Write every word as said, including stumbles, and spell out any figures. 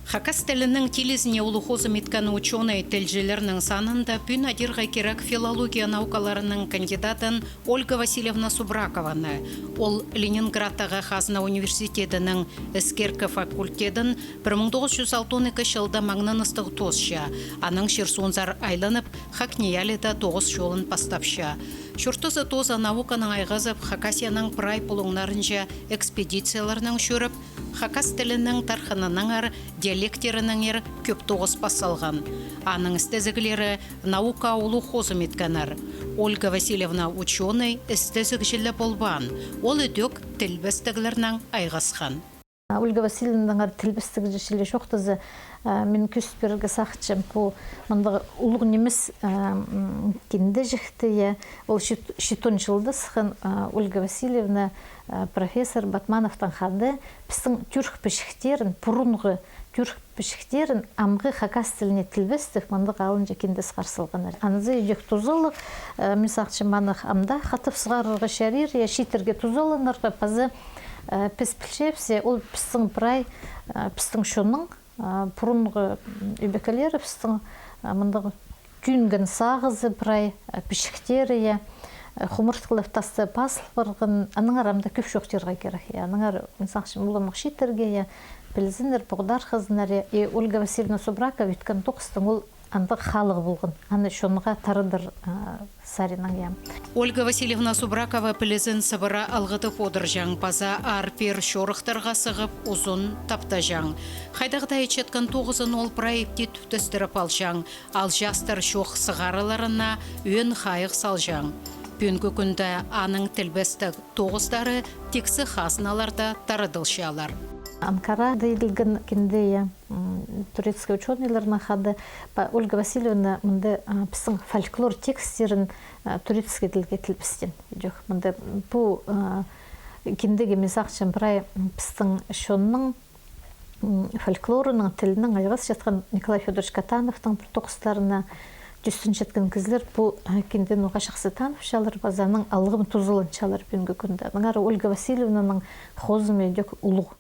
Хакас тілінің тілізіне улуғ хозым иткен учёный тілҷілернің санында пӱӱн адирға кирек филология наукаларының кандидатын Ольга Васильевна Субракованы. Ол Ленинградтағы хазна университедінің іскеркі факультедін пір муң тоғыс чӱс алтон ікі чылда маңнаныстығ тоосча, анаң чир-суунзар айланып, ХакНИИЯЛИ-да тоғыс чолын пастапча. Чуртазы тооза науканаң айғазып, Хакасияның прай пулуңнарынҷа экспедицияларнаң чӧріп, хакас тілінің тархынынаңар, диалектерінеңер кӧп тоғыс пас салған. Аның істезіглері наукаа улуғ хозым иткеннер. Ольга Васильевна учёный, істезіг чіли полбаан. Ол ідӧк тілбестіглернең айғасхан. Ольга Васильевнанаңар тілбестіг чіли чоохтаза, а, мин кӧзіт пирерге сағынчам, пу мындағ улуғ нимес, а, м, киндеҷікті, я, ол чит-, читон чылда сыххан, а, Ольга Васильевна, а, профессор Батмановтаң хада пістің тюрк пічіктерін, пурунғы тюрк пічіктерін амғы хакас тіліне тілбестіг мындағ алынҷа кинде сығар салғаннар. Анзы ідӧк тузалығ, э, мин сағынчам, аны ам даа хатап сығарарға чарир, я, чииттерге тузаланарға, паза, э, піс пілчебіс, ол пістің прай, э, пістің чонның, э, пурунғы, м, ӧбекелері, пістің, э, мындағ тӱӱнген сағызы прай, э, пічіктері, я, э, хумартхылап тастап пазыл парған, аннаңар ам даа кӧп чоохтирға кирек, я, аннаңар, мин сағынчам, уламох чииттерге, я, пілзіннер, поғдархазыннар, я. И Ольга Васильевна Субракова иткен тоғыстаң ол андағ хаалығ полған, аны чонға таратар, а, саринаң, я. Ольга Васильевна Субракова пілізін сыбыра алғыдып одырҷаң паза аар-пеер чорыхтарға сығып, узун таптаҷаң. Хайдағ даа итчеткен тоғызын ол прай ипти тӱптестіріп алҷаң. Ал частар чоох сығарыларына ӧӧн хайығ салҷаң. Пӱӱнгі кӱнде аның тілбестіг тоғыстары тиксі хазналарда таратылчалар. Анкарада иділген кинде, я, м, турецкий учёныйларнаң хада, па, Ольга Васильевна мында, а, пістің фольклор текстерін, а, турецкий тілге тілбестеен. Ідӧк мында пу, а, киндеге, мин сағынчам, прай, м, пістің чонның м, фольклорының, тілінең айғасчатхан Николай Фёдорович Катановтың пір тоғыстарына тӧстенчеткен кізілер пу, э, киндені уғаа чахсы танывчалар, паза аның алғым тузаланчалар пӱӱнгі кӱнде. Аннаңар Ольга Васильевнаның хозымы ідӧк улуғ.